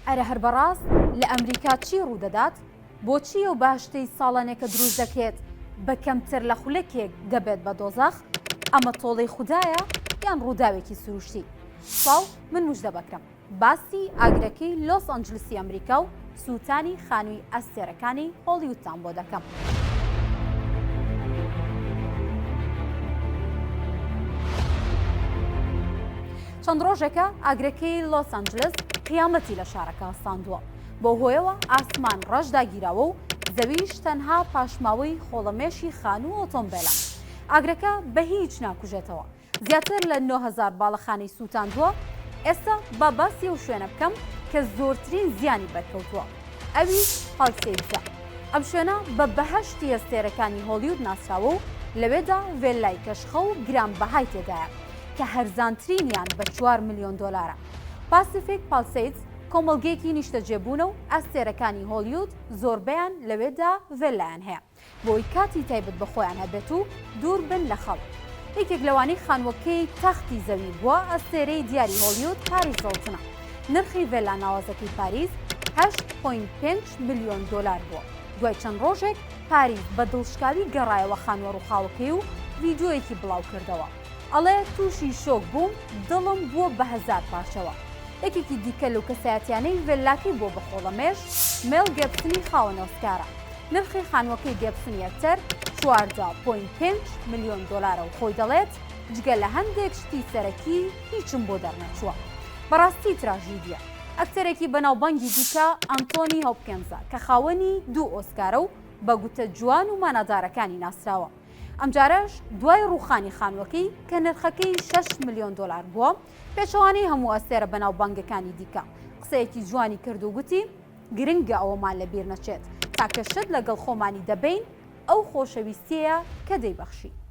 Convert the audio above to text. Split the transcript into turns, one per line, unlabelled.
ئەرە هەر بەڕاست لە ئەمریکا چی ڕوودەدات؟ بۆچی ئەو بەهەشتەی ساڵانێکە دروست دەکرێت بە کەمتر لە خولەکێک دەبێت بە دۆزەخ؟ ئەمە تۆڵەی خودایە یان ڕووداوێکی سروشتی؟ سڵاو من موژدە بەکرم باسی ئاگرەکەی لۆس ئەنجلسی ئەمریکا و سووتانی خانووی ئەستێرەکانی هۆڵیوودتان بۆ دەکەم. چەند ڕۆژێکە ئاگرەکەی لۆس ئەنجلس قیامەتی لە شارەکە هەستاندووە، بەو هۆیەوە ئاسمان ڕەش داگیراوە و زەویش تەنها پاشماوەی خۆڵەمێشی خانوو و ئۆتۆمبێلە. ئاگرەکە بە هیچ ناکوژێتەوە، زیاتر لە 9000 باڵەخانەی سووتاندووە، ئێستا با باسی ئەو شوێنە بکەم کە زۆرترین زیانی بەرکەوتووە، ئەویش پالسەیدزە. ئەم شوێنە بە بەهەشتی ئەستێرەکانی هۆڵیود ناسراوە و لەوێدا ڤێللای کەشخە و گرانبەهای تێدایە کە هەرزانترینیان بە چوار ملیۆن دۆلارە. پاسیفیک پالسەیدز کۆمەڵگەیەکی نیشتەجێبوونە و ئەستێرەکانی هۆڵیود زۆربەیان لەوێدا ڤێللایان هەیە. بۆی کاتی تایبەت بە خۆیان هەبێت و دوور بن لە خەڵک. یەکێک لەوانەی خانووەکەی تەختی زەوی بووە، ئەستێرەی دیاری هۆڵیود پاریس هیڵتنە. نرخی ڤێلا ناوازەکەی پاریس 8.5 ملیۆن دۆلار بووە. دوای چەند ڕۆژێک پاریس بە دڵشکاوی گەڕایەوە خانووە ڕووخاوەکەی و ڤیدیۆیەکی بڵاوکردەوە. ئەڵێ تووشی شۆک بووم، دڵم بووە بە هەزار پارچەوە. یەکێکی دیکە لەو کەسایەتیانەی ڤێللاکەی بووە بە خۆڵەمێش، مێڵ گێبسنی خاوەن ئۆسکارە. نرخی خانووەکەی گێبسنی ئەکتەر 14.5 ملیۆن دۆلارە و خۆی دەڵێت جگە لە هەندێک شتی سەرەکی هیچم بۆ دەرنەچووە. بەڕاستی تراژیدیە. ئەکتەرێکی بەناوبانگی دیکە ئەنتۆنی هۆپکێنزە کە خاوەنی دوو ئۆسکارە و بە گوتە جوان و مانادارەکانی ناسراوە. ئەمجارەش دوای ڕووخانی خانووەکەی کە نرخەکەی 6 ملیۆن دۆلار بووە، پێچەوانەی هەموو ئەستێرە بەناوبانگەکانی دیکە قسەیەکی جوانی کرد و گوتی، گرنگە ئەوەمان لەبیر نەچێت تاکە شت لەگەڵ خۆمانی دەبەین ئەو خۆشەویستیەیە کە دەیبەخشین.